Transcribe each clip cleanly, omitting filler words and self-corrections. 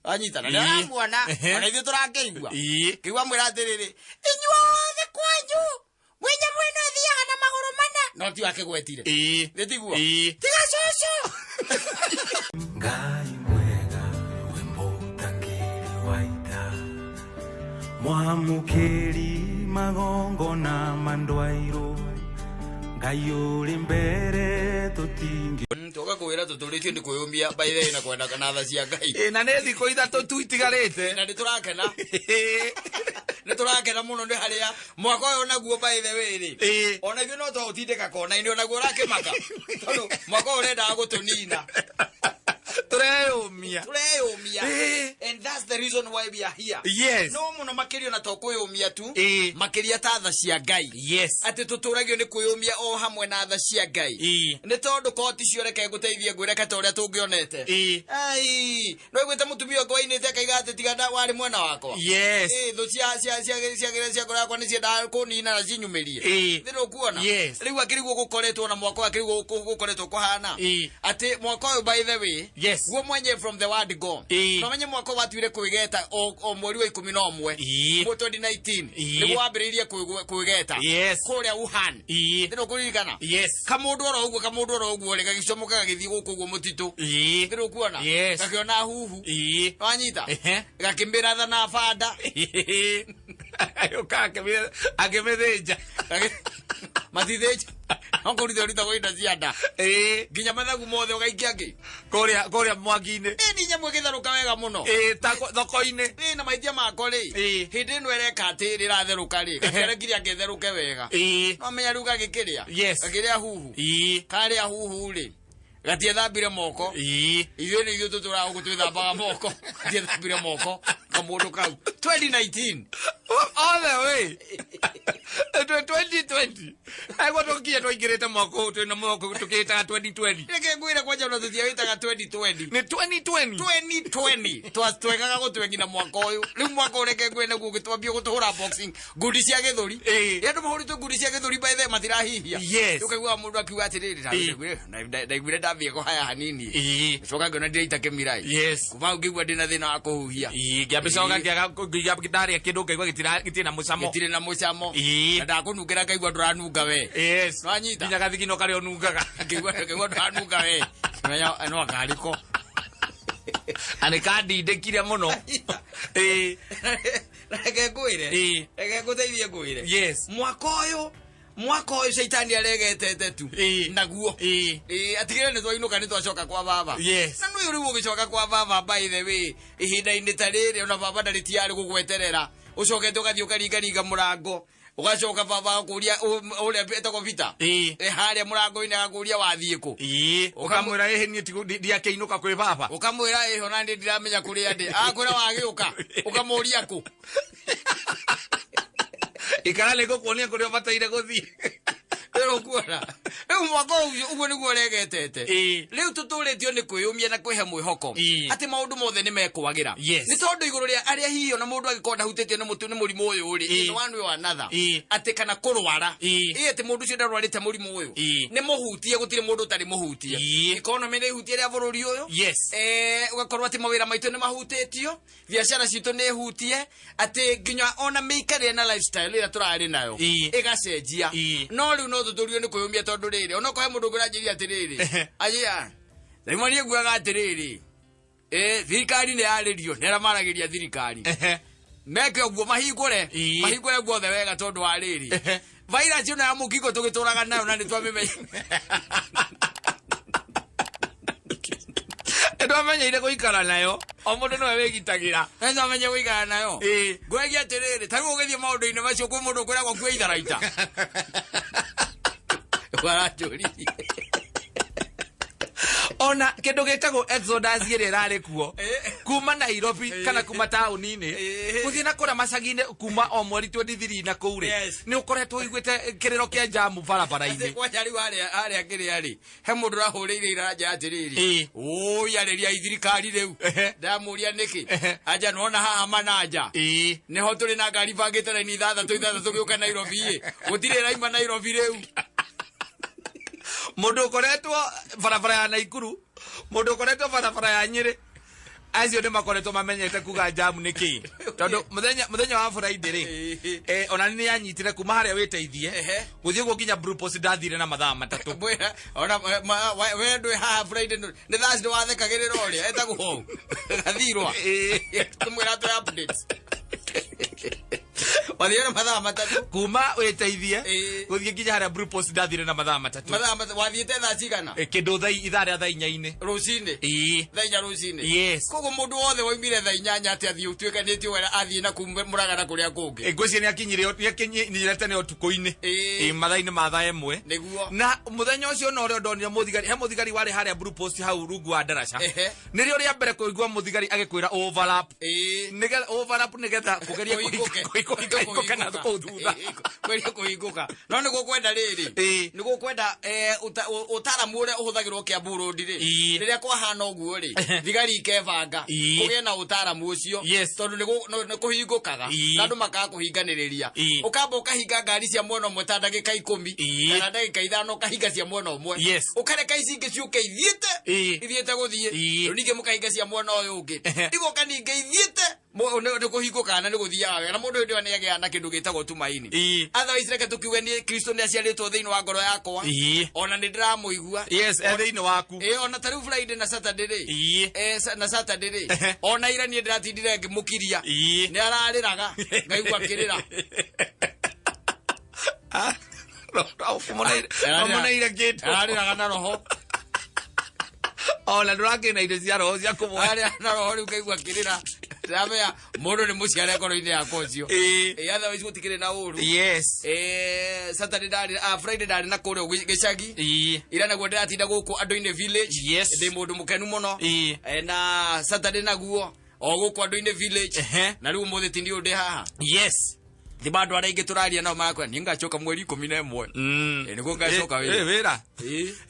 Anyita na Ĩĩ. ndĩramuona. Ehe. Ona ithuĩ tũrakĩigua. Ĩĩ. Kĩigua mwĩra atĩrĩrĩ, inyuothe kwanyu mwĩ nyamũ ĩno ĩthiaga na magũrũ mana. No tiwe akĩgwetire. Ĩĩ. Nĩ tiguo? Ĩĩ. Tiga cũcũ. Ngai mwega we mũtangĩri wa ita mwamũkĩri magongona mandwairũ Ngai ũrĩ mbere tũtingĩ Tũka kwĩra tũtũrĩtio nĩ kwĩyũmia by the way na kwenda kana tha cia Ngai. Ĩĩ, na nĩ thikũ ithatũ tu itigarĩte. Na nĩ tũrakena. Nĩ tũrakena mũno nĩ harĩa mwaka ũyũ naguo by the way rĩ. Ĩĩ. Ona ithuĩ no twaũtindĩka kona-inĩ onaguo ũrakĩmaka. Tondũ mwaka ũyũ ũrendaga gũtũnina. Tũreyũmia. Tũreyũmia. Ĩĩ. And that's the reason why we are here. Yes. No mũno makĩria ona to kwĩyũmia tu. Ĩĩ. Makĩria ta tha cia Ngai. Yes. Atĩ tũtũragio nĩ kwĩyũmia o hamwe na tha cia Ngai. Ĩĩ. Nĩ tondũ koti cio reke ngũteithie ngwĩre kata ũrĩa tũngĩonete. Ĩĩ. Ai, no iguĩte mũtumia ũngĩ wainĩte akaiga atĩ tiga warĩ mwena wakwa. Yes. Ĩĩ, thũ cia cia cia cia cia ngoro yakwa nĩ ciendaga kũnina na cinyumĩrie. Ĩĩ. Nĩ ũkuona? Yes. Rĩu akĩrigwo gũkoretwo na mwaka ũyũ akĩrigwo gũkoretwo kũhana. Ĩĩ. Atĩ mwaka ũyũ by the way. Yes. Guo mwenye from the word go. Ĩĩ. No menye mwaka ũyũ watuire kwĩgeta o mweri wa 11. Ĩĩ. Mu 2019. Ĩĩ. Nĩguo wambĩrĩirie kwĩgeta. Yes. Kũrĩa Wuhan. Ĩĩ. Nĩ ũkũririkana? Yes. Kamũndũ oro ũguo kamũndũ oro ũguo rĩ gagĩcomoka gagĩthiĩ gũkũ ũguo mũtitũ. Ĩĩ. Nĩ ũkuona? Yes. Gakĩona huhu. Ĩĩ. Wanyita? Ehe. Gakĩmĩratha na banda. Agĩũka akĩmĩthĩnja. Matithĩnja. No kũruta ũrutagwo indo cia nda. Ĩĩ. Nginya mathagu mothe ũgaikia ngĩ. Kũrĩa mwaki-inĩ. Ĩ ni nyamũ ĩgĩtherũka wega mũno. Ĩĩ, ta thoko-inĩ. Ĩ na mahĩtia mako rĩ. Ĩĩ. Hĩndĩ ĩno ĩreka atĩ rĩratherũka rĩ. Gatiarekire angĩtherũke wega. Ĩĩ. No menya rĩu gagĩkĩrĩa. Yes. Gakĩrĩa huhu. Ĩĩ. Karĩa huhu rĩ. Gatiethambire moko. Ĩĩ. Ithuĩ nĩ ithuĩ tũtũraga gũkũ twĩthambaga moko. Gatiethambire moko. Kamũndũ kau. 2019. All the way. Twe 2020. Aigua tũkinya twaingĩrĩte mwaka ũyũ twĩna mwaka ũyũ tũkĩĩtaga 2020. Reke ngwĩre kwanja ona tũtiawĩtaga 2020. Nĩ 2020. 2020 twegaga gũtwengi na mwaka ũyũ rĩu mwaka ũyũ reke ngwĩre nĩguo ũgĩtwambie gũtũhũra boxing ngundi cia gĩthũri Ĩĩ. Ĩ andũ mahũrĩtwo ngundi cia gĩthũri by the way matirahihia Yes. ũkaiguaga mũndũ akiuga atĩrĩrĩ Ĩĩ. ndaiguire ndambia kũhaya hanini Ĩĩ. coka ngĩona ndiraita kĩmira ĩ. Yes. kuma hau ngĩigua ndĩna thĩna wa kũhuhia Ĩĩ, ngĩambicoka ngĩaga ndarĩa kĩndũ ngaigua gĩtirĩ na mũcamo. gĩtirĩ na mũcamo Ĩĩ. na ndakũnungĩra ngaigua ndũranunga we Yes. Nĩwanyita? Nginya gathigino karĩa ũnungaga. ngaigua ndũranunga we menya no akariko Na nĩ kandindĩkire mũno. Ĩĩ. Reke ngwĩre. Ĩĩ. Reke ngũteithie ngwĩre. Yes. Mwaka ũyũ caitani aregetete tu. Ĩĩ. Naguo. Ĩĩ. Ĩĩ, atigĩrĩre nĩ twainũka nĩ twacoka kwa baba. Yes. Na nĩ rĩu ũgĩcoka kwa baba by the way, ihinda-inĩ ta rĩrĩ ona baba ndarĩ tiarĩ gũgweterera. Ũcokete ũgathiĩ ũkaringaringa mũrango. Ũgacoka baba agakũria ũrĩa etagwo Peter. Ĩĩ. Ĩ harĩa mũrango-inĩ agakũria wathiĩ kũ. Ĩĩ. Ũkamwĩra ĩhĩ niĩ ndiakĩinũka kwĩ baba. Ũkamwĩra ĩho na niĩ ndiramenya kũrĩa ndĩ. Agakwĩra wagĩũka. Ũkamũria kũ. Ikara nĩ ngũkuonia kũrĩa ũbataire gũthiĩ. Rĩu ũkuona. Rĩu mwaka ũyũ ũguo nĩguo ũregetete. Ĩĩ. Rĩu tũtũrĩtio nĩ kwĩyũmia na kwĩhe mwĩhoko. Ĩĩ. Atĩ maũndũ mothe nĩ mekwagĩra. Yes. Nĩ tondũ igũrũ rĩa arĩa hihi ona mũndũ angĩkorwo ndahutĩtio nĩ mũtũ nĩ mũrimũ ũyũ rĩ. Ĩĩ. In one way or another. Ĩĩ. Atĩ kana kũrwara. Ĩĩ. Ĩĩ atĩ mũndũ ũcio ndarwarĩte mũrimũ ũyũ. Ĩĩ. Nĩ mũhutie gũtirĩ mũndũ ũtarĩ mũhutie. Ĩĩ. Economy nĩ ĩhutie rĩa bũrũri ũyũ. Yes. Ũgakorwo atĩ mawĩra maitũ nĩ mahutĩtio. Biacara citũ nĩ hutie atĩ nginya ona mĩikarĩre na lifestyle ĩrĩa tũrarĩ nayo Ĩĩ. ĩgacenjia. Ĩĩ. No rĩu no tũtũrio nĩ kwĩyũmia tondũ rĩrĩ ona okorwo he mũndũ ũngĩranjĩria atĩrĩrĩ anjĩra rĩmwe niĩ nguaga atĩrĩrĩ thirikari nĩ yarĩrio nĩ arĩa maragĩria thirikari meke ũguo mahingũre Ĩĩ. mahingũre guothe wega tondũ wa rĩrĩ virus ĩno ya mũkingo tũgĩtũraga nayo na nĩ twamĩmenya. Nĩtwamenyeire gũikara nayo o mũndũ nĩwe wĩgitagĩra. Nĩ twamenye gũikara nayo. Ĩĩ. Ngwĩragia atĩrĩrĩ ta rĩu ũgĩthiĩ maũndũ-inĩ macio kwĩ mũndũ ũkwĩragwo kue itharaita. Waranjũririe. Ona kĩndũ gĩtagwo exodus ĩrĩa ĩrarĩ kuo kuma Nairobi kana kuma taũni-inĩ gũthiĩ na kũrĩa macagi-inĩ kuma o mweri 23 na kũu rĩ Yes. nĩ ũkoretwo ũiguĩte kĩrĩro kĩa njamu barabara-inĩ. Kwanja rĩu harĩa kĩrĩa rĩ he mũndũ ũrahũrĩire iranja atĩrĩrĩ Ĩĩ. ũi arĩria thirikari rĩu Ehe. ndamũria nĩkĩ Ehe. anja nona haha mananja Ĩĩ. nĩho tũrĩ na ngari bangĩte raini ithathatũ ithathatũ gĩũka Nairobi ĩ gũtirĩ ĩraima Nairobi rĩu. Mũndũ ũkoretwo barabara ya Naikuru, mũndũ ũkoretwo barabara ya Nyĩrĩ, Acio nĩ makoretwo mamenyete kuga jamu nĩ kĩ, tondũ mũthenya wa Friday rĩ, ona nĩ yanyitire kuma harĩa wĩteithie gũthiĩ guo nginya Blue Post, ndathire na mathaa 3. Mwĩra, ona we ndwĩ haha Friday, nĩ Thursday wathekagĩrĩra ũrĩa etagwo hau gathirwa tũmwĩra tũhe updates. Wathire na mathaa 3? Kuma wĩteithie gũthiĩ nginya harĩa Blue Post ndathire na mathaa 3. Mathaa 3. Wathiĩte thaa cigana? Kĩndũ ithaa rĩa thaa inya-inĩ. Rũcinĩ? Ĩĩ. Thaa 4 rũcinĩ? Yes. Koguo mũndũ wothe waumire thaa 8 atĩ athiĩ ũtuĩkanĩtie wera athiĩ na kuu Mũrang'a na kũrĩa kũngĩ. Ngwĩciria nĩ akinyire tene ũtukũ-inĩ. Mathaa-inĩ ma thaa 1. Na mũthenya ũcio na ũrĩa ndonire mũthigari, he mũthigari warĩ harĩa Blue Post hau rungu wa ndaraca. Nĩrĩo rĩa mbere kũigua mũthigari agĩkwĩra overlap. Nĩgetha overlap, nĩgetha kũgeria Kũhingũke. kũhingũka na kũu thutha. Kũgeria kũhingũka, no nĩ gũkwenda rĩrĩ, nĩ gũkwenda ũtaaramu ũrĩa ũhũthagĩrwo Kiambu Road rĩ, rĩrĩa kwahana ũguo rĩ, thigari ikebanga, kũgĩe na ũtaaramu ũcio, tondũ nĩ kũhingũkaga na andũ makaga kũhinganĩrĩria. Ũkamba ũkahinga ngari cia mwena ũmwe ta ndagĩka 10 kana ndagĩka 5, ũkahinga cia mwena ũmwe, ũkareka ici ingĩ ciũke ithiĩte, ithiĩte gũthiĩ. Rĩu ningĩ mũkahinga cia mwena ũyũ ũngĩ, igoka ningĩ ithiĩte. Nĩ kũhingũkaga na nĩ gũthiaga wega, na mũndũ hĩndĩ ĩyo nĩ agĩaga na kĩndũ gĩtagwo tumaini. Otherwise reke tũkiuge nĩ Kristo nĩ aciarĩtwo thĩinĩ wa ngoro yakwa, ona nĩ ndĩramũigua. Yes, e thĩinĩ waku. Ĩ, ona ta rĩu Friday na Saturday rĩ, na Saturday rĩ, ona ira niĩ ndĩratindire ngĩmũkiria. Nĩ ararĩraga, ngaigua akĩrĩra. Ũmũneire kĩndũ. Ararĩraga na roho. Ona ndũrakĩna indo cia roho cia kũmwe. Ararĩraga na roho, rĩu ngaigua akĩrĩra, ndĩramenya mũndũ nĩ mũciare ngoro-inĩ yakwa ũcio. Ĩ, otherwise gũtikĩrĩ na ũru. Saturday ndarĩ, Friday ndarĩ na kũrĩa gĩcagi. Ira naguo ndĩratinda gũkũ andũ-inĩ village. Ndĩ mũndũ mũkenu mũno. Na Saturday naguo o gũkũ andũ-inĩ village. Na rĩu ũmũthĩ ti ndiũ ndĩ haha. Thima andũ arĩa aingĩ tũraria nao marakwĩra niĩ ngacoka mweri 11. Nĩguo ngacoka wĩra. Wĩra.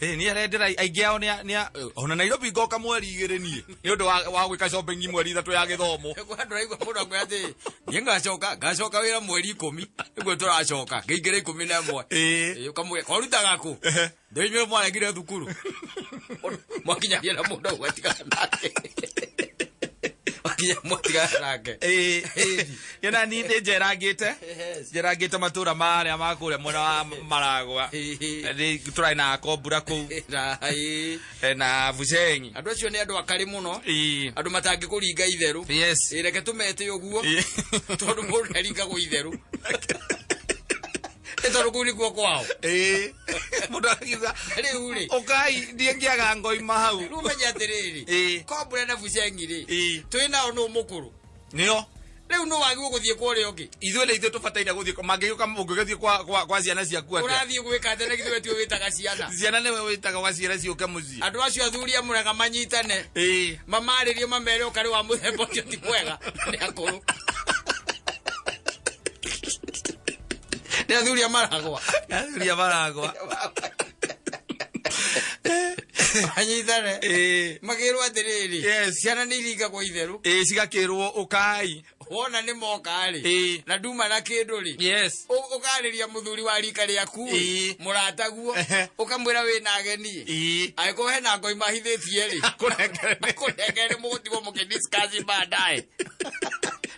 Niĩ arendera aingĩ ao nĩ ona Nairobi ngoka mweri 2 niĩ nĩ ũndũ wa gwĩka shopping mweri 3 ya gĩthomo. Nĩguo andũ raigua mũndũ akwĩra atĩ niĩ ngacoka wĩra mweri 10, nĩguo tũracoka ngĩingĩra 11. Ũkamwĩra korutaga kũ? Ndĩinyuĩ mwaregire thukuru, mwakinyagia na mũndũ ũguo atigana nake, mwakinya mwatigana nake. Ĩna niĩ nĩ njerangĩte matũra marĩa ma kũrĩa mwena wa Maragwa. Nĩ tũrarĩ na Kombura kũu, na Bucengi. Andũ acio nĩ andũ akarĩ mũno, andũ matangĩkũringa itherũ. Reke tũmete ũguo, tondũ mũndũ nĩaringagwo itherũ, nĩ tondũ kũu nĩkuo kwao. Mũndũ akiuga Rĩu rĩ, ũkai ndiĩngĩaga ngoima hau. Rĩu menye atĩrĩrĩ, Kombura na Bucengi rĩ, twĩ nao nũ mũkũrũ? Nĩo. Rĩu nũ wagĩrĩirwo gũthiĩ kwa ũrĩa ũngĩ? Ithuĩ nĩ ithuĩ tũbataire gũthiĩ. Mangĩgĩũka, ũngĩgĩthiĩ kwa ciana ciaku atĩa? Ũrathiĩ gwĩka atĩa na githĩ we tiwe wĩtaga ciana? Ciana nĩwe wĩtaga, ũgaciĩra ciũke mũciĩ. Andũ acio athuri a Mũrang'a manyitane, mamarĩrie, mamere ũkarĩ wa mũthemba ũcio ti mwega. Nĩ akũrũ, nĩ athuri a Maragwa. Athuri a Maragwa. Manyitane, makĩrwo atĩrĩrĩ, ciana nĩ iringagwo itherũ. Cigakĩrwo ũkai. Wona nĩ moka rĩ, na nduma na kĩndũ rĩ, ũkarĩria mũthuri wa rika rĩaku rĩ, mũrataguo, ũkamwĩra wĩna ageni, angĩkorwo hena ngoi mahithĩtie rĩ, Akũnengere. Kũnengere, mũgũtigwo mũkĩdiscuss baadaye,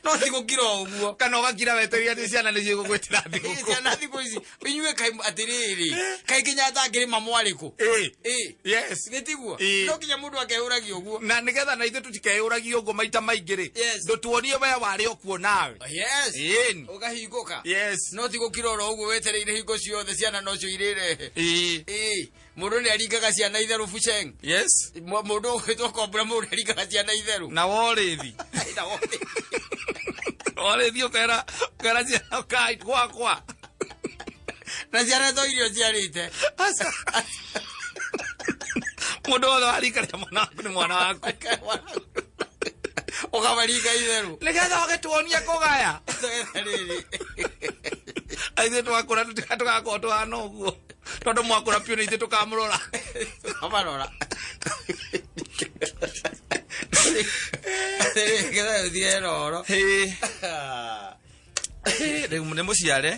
no ti gũkira o ũguo. Kana ũgakira wetereire atĩ ciana nĩcio igũgwĩtĩra thigũkũ. Ciana thikũ ici inyuĩ kaĩ atĩrĩrĩ, kaĩ Kenyatta akĩrĩma mwarĩkũ? Nĩ tiguo? No nginya mũndũ akeyũragia ũguo. Na nĩgetha na ithuĩ tũtikeyũragie ũguo maita maingĩ rĩ, ndũtuonie we warĩ o kuo nawe. Ĩni. Ũkahingũka. No ti gũkira oro ũguo wetereire hingo ciothe ciana nocio irĩrehe. Mũndũ nĩ aringaga ciana itherũ Bucheng. Mũndũ ũgwĩtwo Kombura, mũndũ nĩ aringaga ciana itherũ. Na worĩthi. Na worĩthi. Worĩthi ũkera ciana ũkai gwakwa. Na ciana to irio ciarĩte. Aca. Mũndũ wothe warika rĩa mwana waku nĩ mwana waku. Ũkamaringa itherũ. Nĩgetha ũgĩtuonie kũgaya. Nĩgetha rĩrĩ. Ithuĩ twakũra tũgakorwo tũhana ũguo, tondũ mwakũra biũ nĩ ithuĩ tũkamũrora. Amarora. Atĩrĩrĩ, nĩgetha ũthire na ũhoro. Rĩu nĩ mũciare.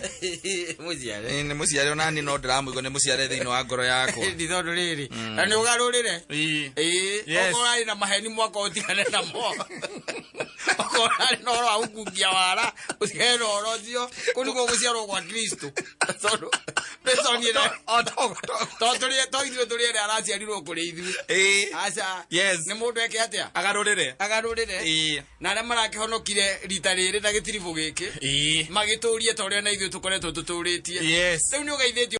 Mũciare. Ĩ, nĩ mũciare ona niĩ no ndĩramũigua nĩ mũciare thĩinĩ wa ngoro yakwa. Nĩ tondũ rĩrĩ na nĩ ũgarũrĩre. Ĩ. Ĩĩ, Yes. okorwo arĩ na maheni mwaka ũtigane namo. Okorwo arĩ na ũhoro wa gũkungia wara ũtigane na ũhoro ũcio. Kũu nĩkuo gũciarwo gwa Kristo. Tondũ Kristo niĩ to ithuĩ tũrĩ erĩ araciarirwo kũrĩ ithuĩ. Ĩ. Aca. Yes. Nĩ mũndũ eke atĩa? Agarũrĩre. Agarũrĩre. Ĩ. Na arĩa marakĩhonokire rita rĩrĩ na gĩtiribũ gĩkĩ Ĩ. magĩtũrie ta ũrĩa na ithuĩ tũkoretwo tũtũrĩtie. Yes. Rĩu nĩ ũgeithĩtio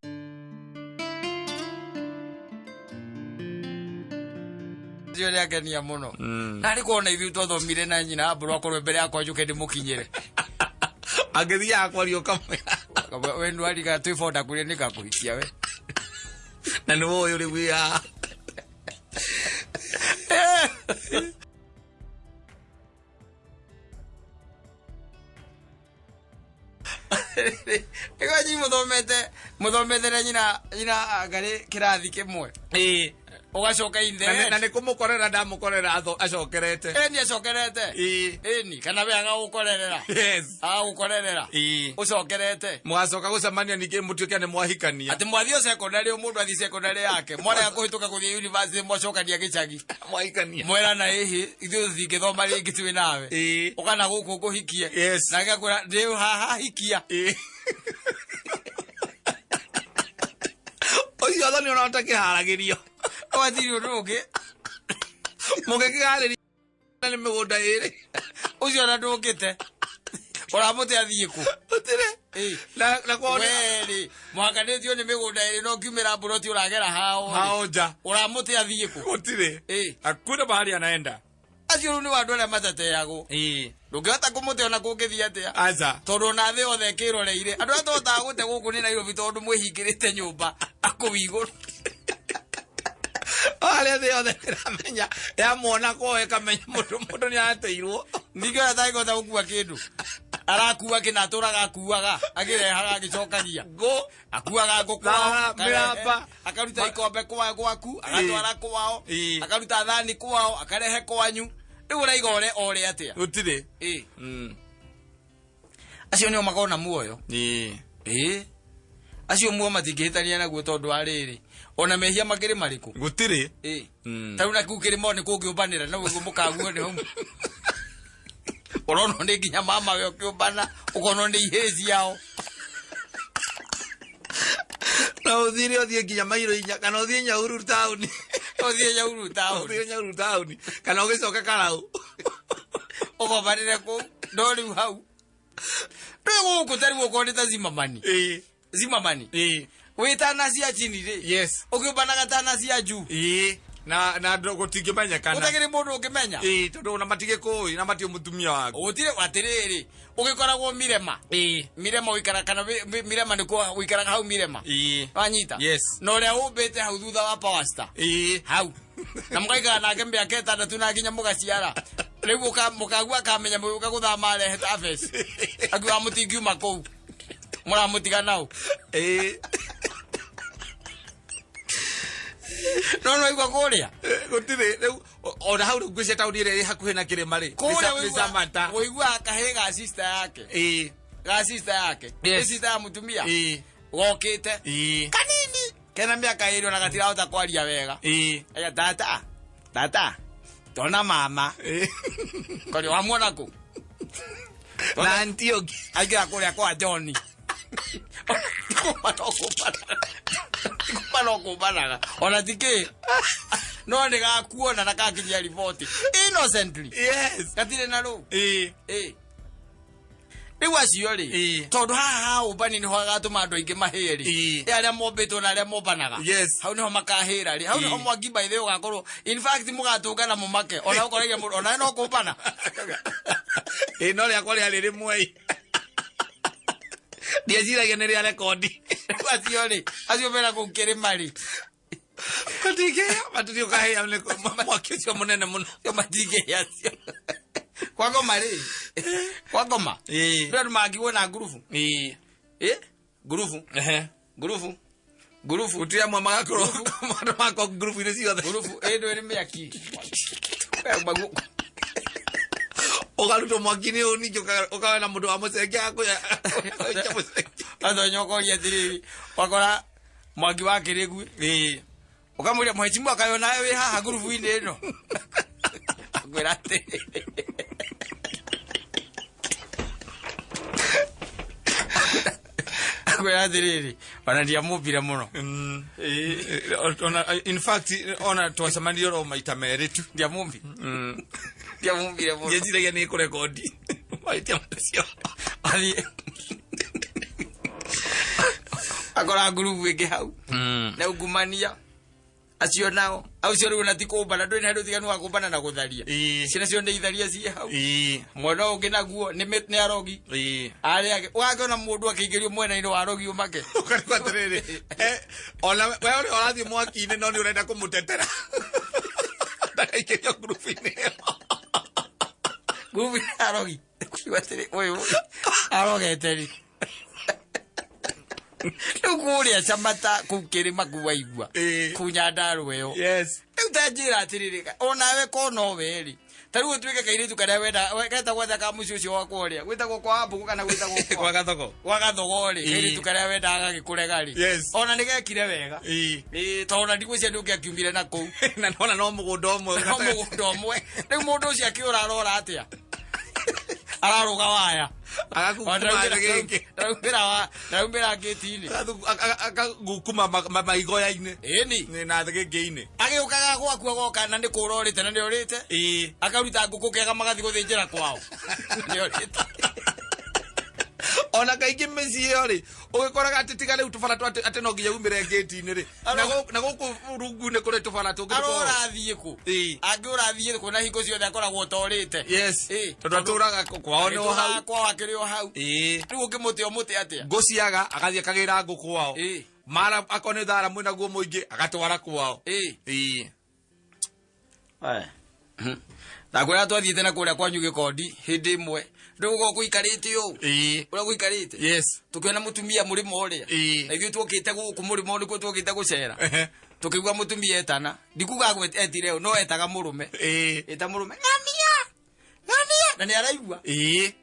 ũcio nĩ angenia mũno. Na arĩ kuona ithuĩ twathomire na nyina ambũrwo akorwo mbere yakwa njũke ndĩmũkinyĩre. Angĩthiaga kwaria ũkamwĩra. We nĩwariga twĩ bonda kũrĩa nĩngakũhikia we. Na nĩ woĩ rĩu wĩ haha. Nĩguo nyi mũthomete na nyina ngarĩ kĩrathi kĩmwe. Ĩ. Ũgacoka in the Na end. nĩ kũmũkorera ndamũkorera acokerete. Ĩni acokerete. Ĩ. Ĩni kana we agagũkorerera. Yes. Agagũkorerera. Ĩ. Ũcokerete. Mũgacoka gũcemania ningĩ mũtuĩke nĩ mwahikania. Atĩ mwathiĩ secondary mũndũ athiĩ secondary yake. Mwarega kũhĩtũka gũthiĩ university mwacokania gĩcagi. Mwahikania. Mwerana ĩhĩ ithuĩ tũtingĩthoma rĩngĩ twĩ nawe. Ĩ. Ũkana gũkũ ngũhikie. Yes. Na agakwĩra ndĩ haha hikia. Ĩ. Ũcio thoni ona ũtakĩharagĩrio. Wathiri ũndũ ũngĩ. Mũngĩkĩharĩria nĩ mĩgũnda ĩrĩ. Ũcio ona ndũngĩte. Ũramũte athiĩ kũ? Gũtirĩ. Ĩ. Na kwao nĩ Werĩ mũhakanĩtio nĩ mĩgũnda ĩrĩ no ngiumĩra mburoti ũragera hao. hao nja. Ũramũte athiĩ kũ? Gũtirĩ. Ĩ. Hakuna mahali anaenda. Acio rĩu nĩ andũ arĩa matateagwo. Ĩ. Ndũngĩhota kũmũte ona kũngĩthiĩ atĩa. Aca. Tondũ ona thĩ yothe ĩkĩroreire. Andũ arĩa tũhotaga gũte gũkũ nĩ Nairobi tondũ mwĩhingĩrĩte nyũmba akũu igũrũ. Harĩa thĩ yothe ĩramenya yamwona kwao ĩkamenya mũndũ nĩ ateirwo. Ningĩ ona atangĩhota gũkua kĩndũ. Arakua kĩna atũraga akuaga akĩrehaga agĩcokagia. Ngũ. Akuaga ngũ kwao, Thara, akarehe, mĩramba. akaruta ikombe kwa gwaku agatwara kwao, Ĩ. akaruta thani kwao akarehe kwanyu. Rĩu ũraiga ore ore atĩa? Gũtirĩ. Ĩ. Acio nĩo makoragwo na muoyo. Ĩ. Ĩ. Acio muoyo matingĩhĩtania naguo tondũ wa rĩrĩ ona mehia makĩrĩ marĩkũ. Gũtirĩ. Ĩ. Ta rĩu na kũu kĩrĩma nĩ kũngĩũmbanĩra no ũguo mũkaguo nĩ hau. Ũronwo nĩ nginya mama we ũkĩũmbana ũkonwo nĩ ihĩĩ ciao. Na ũthire ũthiĩ nginya mairo inya kana ũthiĩ Nyahururu taũni. Ũthiĩ Nyahururu taũni. Ũthiĩ Nyahururu taũni kana ũgĩcoke Karau. Ũkombanĩre kũu no rĩu hau. Rĩu gũkũ ta rĩu okorwo nĩ ta Zimmerman. Ĩ. Zimmerman. Ĩ. Wĩ tana cia chini rĩ. Yes. Ũkĩũmbanaga tana cia juu. Ĩ. Na gũtingĩmenyekana. Gũtakĩrĩ mũndũ ũngĩmenya. Ĩ, tondũ ona matigĩkũĩ na matiũ mũtumia waku. Gũtirĩ atĩrĩrĩ ũgĩkoragwo Mirema. Ĩ. Mirema ũikara kana Mirema nĩkuo ũikaraga hau Mirema. Ĩ. Wanyita? Yes. Na ũrĩa ũmbĩte hau thutha wa Power Star. Ĩ. Hau. Na mũgaikara nake mĩaka ĩtandatũ na nginya mũgaciara. Rĩu mũkagua akamenya mũgĩũka gũthama arehe Tafes. Akiuga mũtingiuma kũu. Mũramũtiga nau. Ĩ. No no igua kũrĩa. Gũtirĩ rĩu ona hau rĩu ngwĩciria taũni ĩrĩa ĩ hakuhĩ na kĩrĩma rĩ. Kũrĩa Nĩ Samantha. ũiguaga kahĩĩ ga sister yake. Ĩ. Ga sister yake. Yes. Nĩ sister ya mũtumia. Ĩ. Gokĩte. Ĩ. Kanini. Kena mĩaka ĩrĩ ona gatirahota kwaria wega. Ĩ. Aya tata. Tata. Tona mama. Ĩ. Kori wamuona kũ? Na auntie ũngĩ. Aingĩra kũrĩa kwa John. Kũmbana ũkũmbanaga. Ona ti kĩ. No nĩ gakuona na gakinyia riboti. Innocently. Yes. Gatirĩ na rũ. Ĩ. Ĩ. Rĩu acio rĩ, Ĩ. tondũ haha ha ũmbani nĩho hagatũma andũ aingĩ mahĩe rĩ. Ĩ. Ĩ arĩa mombĩtwo na arĩa mombanaga. Yes. Hau nĩho makahĩra rĩ. Hau nĩho Ĩ. mwaki by the way ũgakorwo. In fact mũgatũngana mũmake. Ona ũkoragia mũndũ ona no kũmbana. Ĩ no rĩakwa rĩarĩ rĩmwe. Ndieciragia nĩ rĩa rekondi. Rĩu acio rĩ, acio mena kũu kĩrĩma rĩ. Matingĩhĩa, matirĩ ũkahĩa nĩ mwaki ũcio mũnene mũno. Acio matingĩhĩa acio. Kwa ngoma rĩ. Kwa ngoma. Ĩ. Rĩu andũ mangĩgwo na ngurubu. Ĩ. Ĩ? Ngurubu. Ehe. Ngurubu. Ngurubu. Gũtirĩ amwe magakorwo andũ magakorwo ngurubu-inĩ ciothe. Ngurubu. Ĩ ndũ ĩrĩ mĩaki. Ũkarutwo mwaki-inĩ ũyũ ningĩ ũkagĩa na mũndũ wa mũcenge agakũikia mũcenge. Atonya ũkoria atĩrĩrĩ, wakora mwaki wa kĩrĩgui. Ĩĩ. Ũkamwĩra mheshimiwa kayo nawe wĩ haha ngurubu-inĩ ĩno. Akwĩra atĩrĩrĩ. Akwĩra atĩrĩrĩ, ona ndiamũmbire mũno. Ona in fact ona twacemanirie oro maita merĩ tu. Ndiamũmbire. Ndiamũmbire mũno. Ndieciragia nĩ kũrekondi. Mahĩtia macio. Athiĩ. Akora ngurubu ĩngĩ hau. Na ungumania acio nao acio rĩu ona ti kũmbana ndũrĩ na ũtiganu wa kũmbana na gũtharia. Ciana cio nĩ itharia ciĩ hau. Mwena ũyũ ũngĩ naguo nĩ nĩ arogi. Arĩa angĩ ũgakĩona mũndũ akĩingĩrio mwena-inĩ wa arogi ũmake. Ũkarigwo atĩrĩrĩ, ona we ũrĩa ũrathiĩ mwaki-inĩ no nĩ ũrenda kũmũtetera. Ndakaingĩrio ngurubu-inĩ ĩyo. Ngurubu ya arogi. Ũkiuga atĩrĩ, ũyũ arogete rĩ. Rĩu kũrĩa Camata kũu kĩrĩma kũu waigua. Kũu Nyandarua ĩyo. Yes. Rĩu ta njĩra atĩrĩrĩ, onawe ko nowe rĩ. Ta rĩu ũtuĩke kairĩtu karĩa wenda getagwo atĩa ka mũciĩ ũcio wakwa ũrĩa? Gwĩtagwo kwa Wambũgũ kana gwĩtagwo kwa? Kwa Gathogo. Gwa Gathogo rĩ, kairĩtu karĩa wendaga gagĩkũrega rĩ. Yes. Ona nĩ gekire wega. Ĩĩ, tondũ ona ndigwĩciria nĩ ũngĩakiumire na kũu. Na nona no mũgũnda ũmwe. No mũgũnda ũmwe. Rĩu mũndũ ũcio akĩũra arora atĩa? Ararũga waya. Agakukuma gĩkĩ. Ndaraumĩra ngĩti-inĩ. Akagukuma maigoya-inĩ. Ĩni. Na thĩgĩngĩ-inĩ. Agĩũkaga gwaku agoka na nĩ kũra ũrĩte na nĩ ũrĩte. Akaruta ngũkũ kega magathiĩ gũthĩnjĩra kwao. Nĩ ũrĩte. Ona kaingĩ mĩciĩ ĩyo rĩ, ũgĩkoraga atĩ tiga rĩu tũbara atĩ no nginya umĩre ngĩti-inĩ rĩ. Na gũkũ rungu-inĩ kũrĩ tũbara tũngĩ tũkoragwo. Arora athiĩ kũ? Angĩ ũrathiĩ kũ na hingo ciothe akoragwo ũtorĩte. Yes. Tondũ atũraga kwao nĩ o hau. Atũraga kwao akĩrĩ o hau. Rĩu ũngĩmũte ũmũte atĩa? Ngũ ciaga, agathiĩ akagĩra ngũ kwao. Mara akorwo nĩ thara mwĩna guo mũingĩ, agatwara kwao. Na kũrĩa twathiĩte na kũrĩa kwanyu gĩkondi hĩndĩ ĩmwe rĩu gũkorwo kũikarĩte ũũ. Ũrĩa gũikarĩte. Tũkĩona mũtumia mũrĩmo ũrĩa. Na ithuĩ tuokĩte gũkũ mũrĩmo nĩkuo tuokĩte gũcera. Tũkĩigua mũtumia etana. Ndikuga etire ũũ, no etaga mũrũme. Eta mũrũme, ng'ania! Ng'ania! Na nĩ araigua.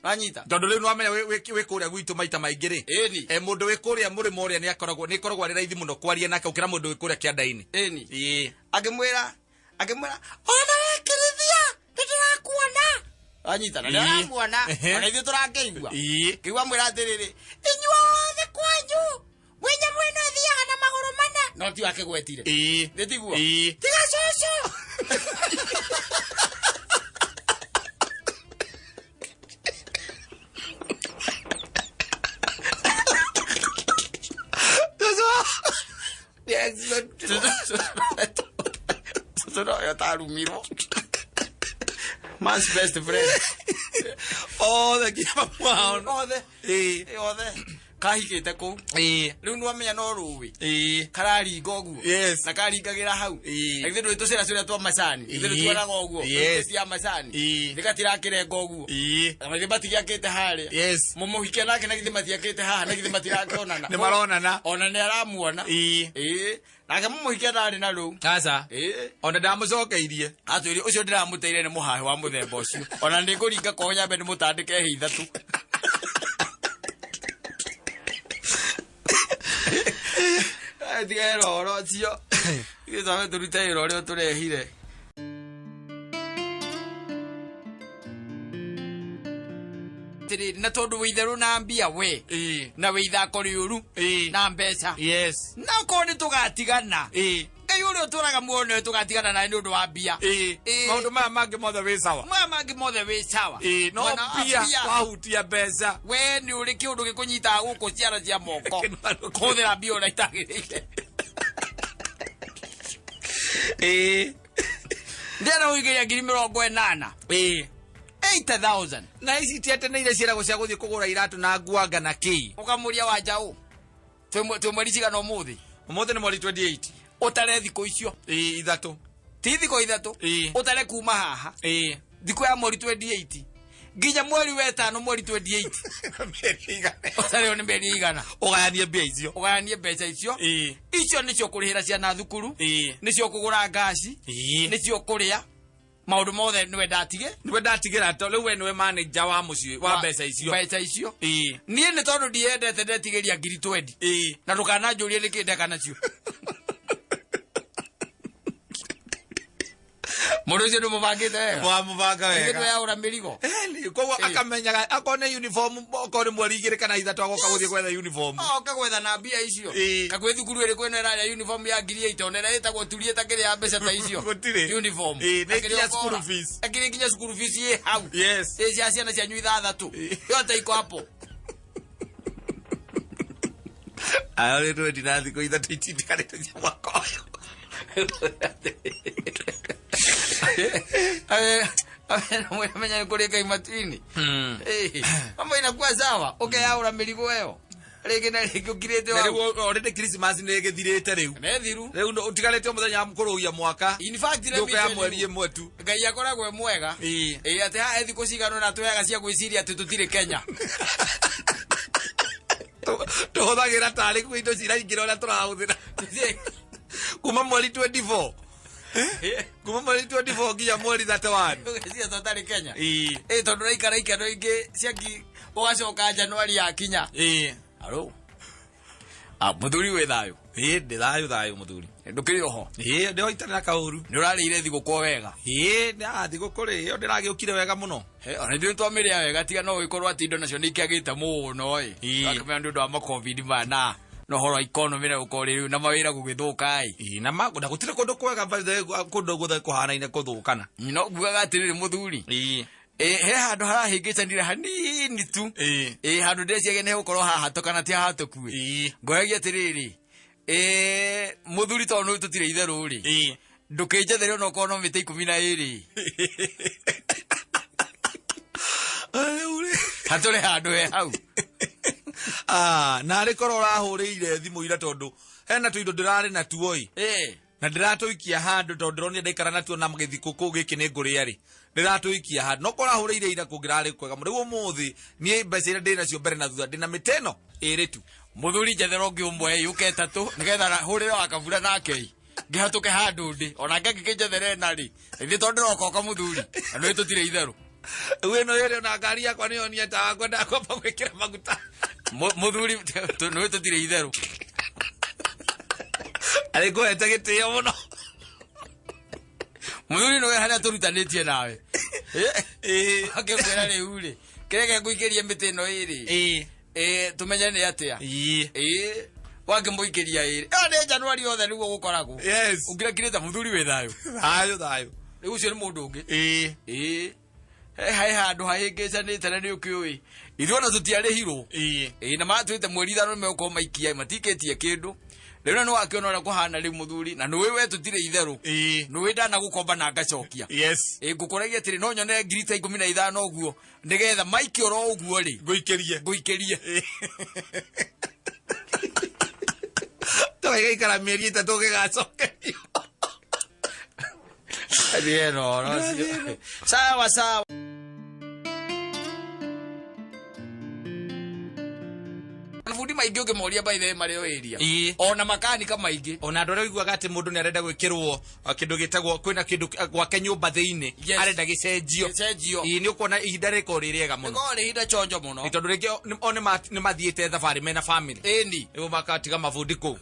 Wanyita? Tondũ rĩu nĩwamenya wĩ kũrĩa gwitũ maita maingĩ rĩ. Mũndũ wĩ kũrĩa mũrĩmo ũrĩa nĩ akoragwo, nĩ ĩkoragwo arĩ raithi mũno kwaria nake gũkĩra mũndũ wĩ kũrĩa kĩanda-inĩ. Akĩmwĩra, akĩmwĩra, ona wekĩrithia, nĩ ndĩrakuona. Wanyita, na nĩ aramuona, ona ithuĩ tũrakĩigua. Kĩigua mwĩra atĩrĩrĩ, inyuothe kwanyu, mwĩ nyamũ ĩno ĩthiaga na magũrũ mana. No ti akĩgwetire. Nĩ tiguo? Tiga cũcũ. Cũcũ no yo tarumirwo. Man's best friend. Othe nginya mamu wao. Othe. Othe. Kahikĩte kũu. Rĩu nĩwamenya no rũĩ. Kararinga ũguo. Na karingagĩra hau. Na githĩ ndũĩ tũcĩra tũrĩa twa macani. Githĩ ndũtuonaga ũguo. Tũrĩa cia macani. Gĩgatirakĩrenga ũguo. Na githĩ matigĩakĩte harĩa. Mũmũhikia nake na githĩ matiakĩte haha na githĩ matirakĩonana. Nĩ maronana. Ona nĩ aramuona. Nake mũmũhikia ndarĩ na rũu. Aca. Ona ndamũcokeirie. Atwĩrire ũcio ndĩramũteire nĩ mũhahe wa mũthemba ũcio. Ona nĩ ngũringa kwao nyambe ndĩmũtandĩke hĩ ithatũ. Tiga wĩra ũhoro ũcio. Ithuĩ twambe tũrute wĩra ũrĩa ũtũrehire. Atĩrĩrĩ, na tondũ wĩ itherũ na mbia we. Na wĩ ithako rĩũru. Na mbeca. Na okorwo nĩ tũgatigana. Ngai ũrĩa ũtũraga muoyo nĩwe tũgatigana nawe nĩ ũndũ wa mbia. Maũndũ maya mangĩ mothe wĩ sawa. Maya mangĩ mothe wĩ sawa. No Mwena wa mbia, mbia. wahutia mbeca. We nĩ ũrĩ kĩũndũ gĩkũnyitaga gũkũ ciara cia moko. Kũhũthĩra mbia ũrĩa itagĩrĩire. Ndĩrenda gũikĩria ngiri mĩrongo ĩnana. 80,000. Na ici ti atĩ nĩ iria ciĩragwo cia gũthiĩ kũgũra iratũ na nguanga na kĩ. Ũkamũria wa njaũ. Twĩ mweri cigana ũmũthĩ? Ũmũthĩ nĩ mweri 28. Ũtare thikũ icio. Ithatũ. Ti thikũ ithatũ. Ũtare kuma haha. Thikũ ya mweri 28. Nginya mweri wa ĩtano mweri 28. Mĩeri igana. Ũtare nĩ mĩeri igana. Ũgayanie mbia icio. Ũgayanie mbeca icio. Icio nĩcio kũrĩhĩra ciana thukuru. Nĩcio kũgũra ngaci. Nĩcio kũrĩa. Maũndũ mothe nĩwe ndatige. Nĩwe ndatigĩra, to rĩu we nĩwe manager wa mũciĩ wa mbeca icio. Mbeca icio. Ĩĩ. Niĩ nĩ tondũ ndiendete ndetigĩria ngiri 20. Ĩĩ. Na ndũkananjũrie nĩkĩ ndeka nacio. Mũndũ ũcio ndũmũbangĩte wega. Wamũbanga Ithuĩ wega. tũyaũra mĩrigo. Ĩni, koguo Ĩĩ. akamenyaga akorwo nĩ uniform, okorwo nĩ mweri 2 kana 3 agoka gũthiĩ gwetha uniform. Oka gwetha na mbia icio. Ĩĩ. Kakwĩ thukuru ĩrĩkũ ĩno ĩrarĩa uniform ya ngiri 8 ona ĩrĩa ĩtagwo turie ĩtakĩrĩ ya mbeca ta icio. Gũtirĩ. Uniform. Ĩĩ, nĩ Akĩrĩ nginya ũkora. school fees. Akĩrĩ nginya school fees ĩ hau. Yes. Ĩ cia ciana cianyu 6. Yote iko hapo. Ayo rĩ twendi na thikũ 3 itindikarĩte cia mwaka ũyũ. Menya nĩ kũrĩ Ngai matu-inĩ. Ĩ, mambo inakuwa sawa ũkeyaũra mĩrigo ĩyo rĩngĩ na rĩngĩ ũkirĩte Na hau. rĩu already Christmas nĩ ĩgĩthirĩte rĩu. Nĩ thiru. Rĩu ũtigarĩte o mũthenya wa kũrũgia mwaka. In fact, let me Thũka ya tell you, mweri 1 tu. Ngai akoragwo e mwega. Ĩĩ. Ĩ, atĩ haha he thikũ cigana ũna tweaga cia gwĩciria atĩ tũtirĩ Kenya. Tũhũthagĩra tarĩ kuo indo ciraingĩra ũrĩa tũrahũthĩra. Kuma mweri 24. Kuma mweri 24 nginya mweri 31. Tũgeciria tũtarĩ Kenya. Ĩĩ. Ĩ, tondũ ũraikara ikeno ingĩ ciaki ũgacoka Januari yakinya. Ĩĩ. Alo. Ah, mũthuri wĩ thayũ. Ĩĩ, ndĩ thayũ thayũ mũthuri. Ndũkĩrĩ oho. Ĩĩ, ndĩho itarĩ na kaũru. Nĩ ũrarĩire thigũkũ wega. Ĩĩ, na thigũkũ rĩ, ĩyo ndĩragĩũkire wega mũno. He, ona ithuĩ twamĩrĩa wega tiga no gĩkorwo atĩ indo nacio nĩ ikĩagĩte mũno ĩ. Ĩĩ. Wakĩmenya nĩ ũndũ wa macovid maya na na ũhoro wa economy na gũkorwo rĩu na mawĩra gũgĩthũka ĩ. Ĩĩ, na na gũtirĩ kũndũ kwega by the way, kũndũ guothe kũhanaine kũthũkana. No ngugaga atĩrĩrĩ mũthuri. Ĩĩ. Ĩ, he handũ harahĩngĩcanire hanini tu. Ĩĩ. Ĩ, handũ ndĩreciria nĩ hegũkorwo hahatũ kana ti hahatũku ĩ. Ĩĩ. Ngoragia atĩrĩrĩ, ĩ, mũthuri tondũ nĩ tũtirĩ itherũ rĩ. Ĩĩ. Ndũkĩnjethere ona okorwo no mĩtĩ 12. Rĩu rĩ. Hatũrĩ handũ he hau. Ah, na arĩ korwo ũrahũrĩire thimũ ira tondũ hena tũindo ndĩrarĩ natuo ĩ. Ĩ. Na ndĩratũikia handũ tondũ ndĩronire ndaikara natuo na gĩthikũ kũu gĩkĩ nĩ ngũrĩa rĩ. Ndĩratũikia handũ. No korwo ũrahũrĩire ira kũngĩrarĩ kwega mũno. Rĩu ũmũthĩ niĩ mbeca iria ndĩ nacio mbere na thutha ndĩna mĩtĩ ĩno ĩrĩ tu. Mũthuri njethera ũngĩ ũmwe ĩ, ũke ĩtatũ nĩgetha hũrĩre wa kabura nake ĩ. Ngĩhatũke handũ ndĩ onake angĩkĩnjethere ĩna rĩ, ithuĩ tondũ ndĩrokoka mũthuri na nĩũĩ tũtirĩ itherũ. Rĩu ĩno ĩrĩ ona ngari yakwa nĩyo niĩ tawa kwendaga kwamba gwĩkĩra maguta. Mũthuri nĩũĩ tũtirĩ itherũ. Arĩ ngũhete gĩtĩo mũno. Mũthuri nĩwe harĩa tũrutanĩtie nawe. Ĩĩ. Akĩkwĩra rĩu rĩ, kĩrĩa gĩkũikĩria mĩtĩ ĩno ĩrĩ. Ĩĩ. Ĩ, tũmenye nĩ atĩa. Ĩĩ. Ĩ, wakĩmũikĩria ĩrĩ. Ĩyo nĩ Januari yothe nĩguo gũkoragwo. Yes. Ũngĩrakirĩte mũthuri wĩ thayũ. Thayũ thayũ. Rĩu ũcio nĩ mũndũ ũngĩ. Ĩĩ. Ĩĩ. He he handũ hahĩngĩcanĩte na nĩ ũkĩũĩ. Ithuĩ ona tũtiarĩhirwo. Ĩĩ. Ĩĩ, na matwĩte mweri 5 nĩmegũkorwo maikia, matikĩtie kĩndũ. Rĩu na nĩwakĩona ũrĩa kũhana rĩu mũthuri, na nĩũĩ we tũtirĩ itherũ. Ĩĩ. Nĩũĩ ndanagũkomba na ngacokia. Yes. Ĩĩ, ngũkoragia atĩrĩ, no nyone ngiri ta 15 ũguo, nĩgetha maikie oro ũguo rĩ. Ngũikĩrie. Ngũikĩrie. Tũgaikara mĩeri 3 ũgĩgacokerio. Thiĩ na ũhoro ũcio. Sawa sawa. Mabundi maingĩ ũngĩmoria by the way marĩ o area. Ĩĩ. Ona makanika maingĩ. Ona andũ arĩa ũiguaga atĩ mũndũ nĩ arenda gwĩkĩrwo kĩndũ gĩtagwo kwĩna kĩndũ gwake nyũmba thĩinĩ Yes. arenda gĩcenjio. Gĩcenjio. Ĩĩ, nĩ ũkuona ihinda rĩkorwo rĩ rĩega mũno. Rĩkorwo rĩ ihinda chonjo mũno. Nĩ tondũ rĩngĩ o nĩ mathiĩte thabarĩ mena family. Ĩni. Rĩu makatiga mabundi kũu.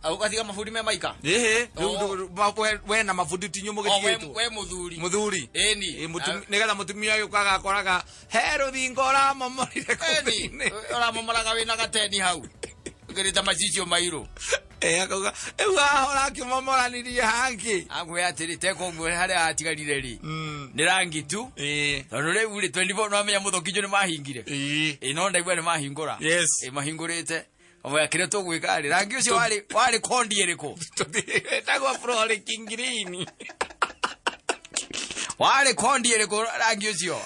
Ũgatiga mabundi me maika. Ĩhĩ, Oh. rĩu we na mabundi ti inyuĩ O, mũgĩtigĩtwo. we mũthuri. Mũthuri. Ĩni. Ĩ, nĩgetha mũtumia ũyũ ũkaga akoraga he rũthingo ũramomorire kũu Ĩni. thĩinĩ. Ũramomoraga wĩna gateni hau. Ũkĩrĩte macicio mairũ. Ĩ, akauga, rĩu haha ũrakĩmomoranirie hangĩ. Akwĩra atĩrĩ, teka ũguo harĩa hatigarire rĩ. Nĩ rangi tu. Ĩ. Tondũ rĩu rĩ, 24 nĩwamenya mũthũkinjo nĩ mahingire. Ĩ. Ĩ, no ndaigua nĩ mahingũra. Yes. Ĩ, mahingũrĩte. Kamũira kĩrĩa tũgwĩka rĩ, rangi ũcio warĩ kondi ĩrĩkũ? Ĩtagwo Floric Green. Warĩ kondi ĩrĩkũ rangi ũcio?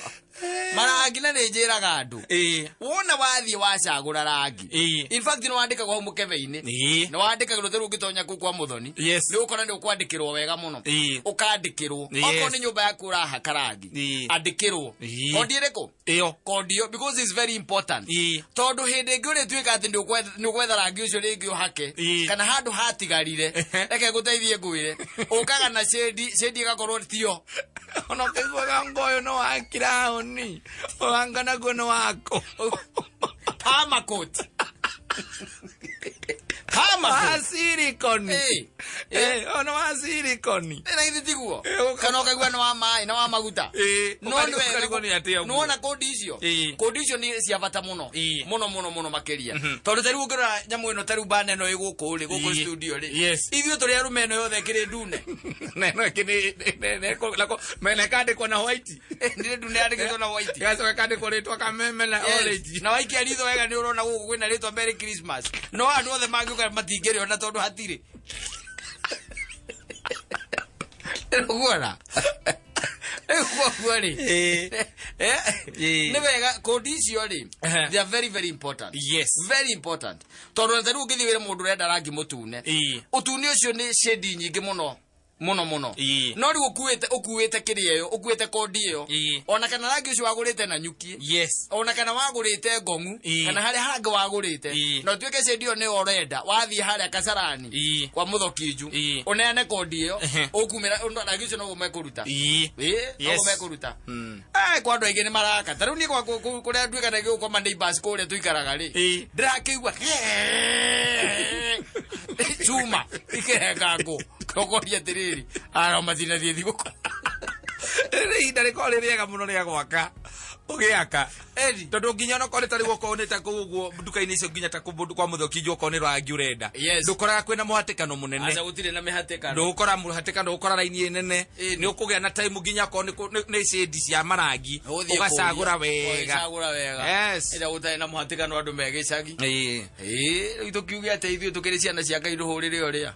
Marangi na nĩ njĩraga andũ. Ĩ. Wona wathiĩ wacagũra rangi. Ĩ. In fact nĩ wandĩkagwo hau mũkebe-inĩ. Ĩ. Nĩ wandĩkagĩrwo ta rĩu ũngĩtonya kũu kwa Mũthoni. Yes. Nĩ ũkora nĩ ũkwandĩkĩrwo wega mũno. Ĩ. Ũkandĩkĩrwo. Yes. Okorwo nĩ nyũmba yaku ũrahaka rangi. Ĩ. Andĩkĩrwo. Ĩ. Kondi ĩrĩkũ? Ĩyo. Kondi ĩyo because it's very important. Ĩ. Tondũ hĩndĩ ĩngĩ ũrĩtuĩka atĩ nĩ ũkwetha rangi ũcio rĩngĩ ũhake. Ĩ. Kana handũ hatigarire. Reke ngũteithie ngwĩre. Ũkaga na shade, shade ĩgakorwo tiyo. Ona ũkĩiguaga ngoyo nĩ wa kiraũni, ũranga naguo nĩ wako. Permacoat. Permacoat. Wa silicone. Eh. Eh, ona wa silicone. Na githĩ tiguo? Eh, Kana ũkaigua nĩ wa maĩ na wa maguta. Eh, No nĩ wega ũkarigwo nĩ atĩa ũguo. Nĩwona kodi icio? Ĩĩ. Kodi icio nĩ cia bata mũno. Ĩĩ. Mũno mũno mũno makĩria. Tondũ ta rĩu ũngĩrora nyamũ ĩno ta rĩu bana ĩno ĩ gũkũ rĩ, gũkũ Ĩĩ. studio rĩ. Yes. Ithuĩ tũrĩ arũme ĩno yothe ĩkĩrĩ ndune. Na ĩno ĩngĩ nĩ kandĩkwo na white. Nĩ ndune yandĩkĩtwo na white. Ĩgacoka kandĩkwo rĩtwa kameme na Yes. orange. Na waikia ritho wega nĩ ũrona gũkũ kwĩna rĩtwa Merry Christmas. No andũ othe mangĩũka matingĩrĩona tondũ hatirĩ. Ũguona? Rĩu koguo rĩ. Ĩĩ. Eh, Ĩĩ. nĩ wega kodi icio rĩ Ehe. they are very very important. Yes. Very important. Tondũ ta rĩu ũngĩthiĩ wĩre mũndũ ũrenda rangi mũtune. Ĩĩ. Ũtune ũcio nĩ shade nyingĩ mũno mũno mũno. Ĩĩ. No rĩu ũkuĩte ũkuĩte kĩrĩa ĩyo ũkuĩte kodi ĩyo. Ĩĩ. Ona kana rangi ũcio wagũrĩte na nyuki Yes. ona kana wagũrĩte ngong'u Ĩĩ. kana harĩa hangĩ wagũrĩte Ĩĩ. na ũtuĩke shade ĩyo nĩyo ũrenda wathiĩ harĩa kasarani Ĩĩ. kwa mũthokinju Ĩĩ. ũneane kodi ĩyo Ehe. ũkumĩra rangi ũcio noguo mekũruta Ĩĩ. Ĩĩ, Yes. noguo mekũruta Eh, kwa andũ aingĩ nĩ maraka ta rĩu niĩ kwa kũrĩa nduĩkanagia gũkũ kwa neighbors kũrĩa tũikaraga rĩ Ĩĩ. ndĩrakĩigua cuma ikĩrenga ngũ ũkoria atĩrĩrĩ aro matinathiĩ thigũkũ Rĩrĩ ihinda rĩkoragwo rĩ rĩega mũno rĩa gwaka ũgĩaka Eri. tondũ nginya onokorwo nĩ ta rĩu okorwo nĩ ta kũu ũguo nduka-inĩ icio nginya ta kũndũ kwa mũthũkinji okorwo nĩ rangi ũrenda Yes. ndũkoraga kwĩna mũhatĩkano mũnene aca gũtirĩ na mĩhatĩkano ndũgũkora mũhatĩkano ndũgũkora raini nene Ĩni. nĩ ũkũgĩa na time nginya okorwo nĩ shade cia marangi Ũgũthiĩ ũgacagũra kũũria. wega Ũgacagũra wega Yes. ĩrĩa gũtarĩ na mũhatĩkano andũ me gĩcagi Ĩĩ. ĩĩ rĩu tũkiuge atĩ ithuĩ tũkĩrĩ ciana cia Ngai rũhũrĩre ũrĩa.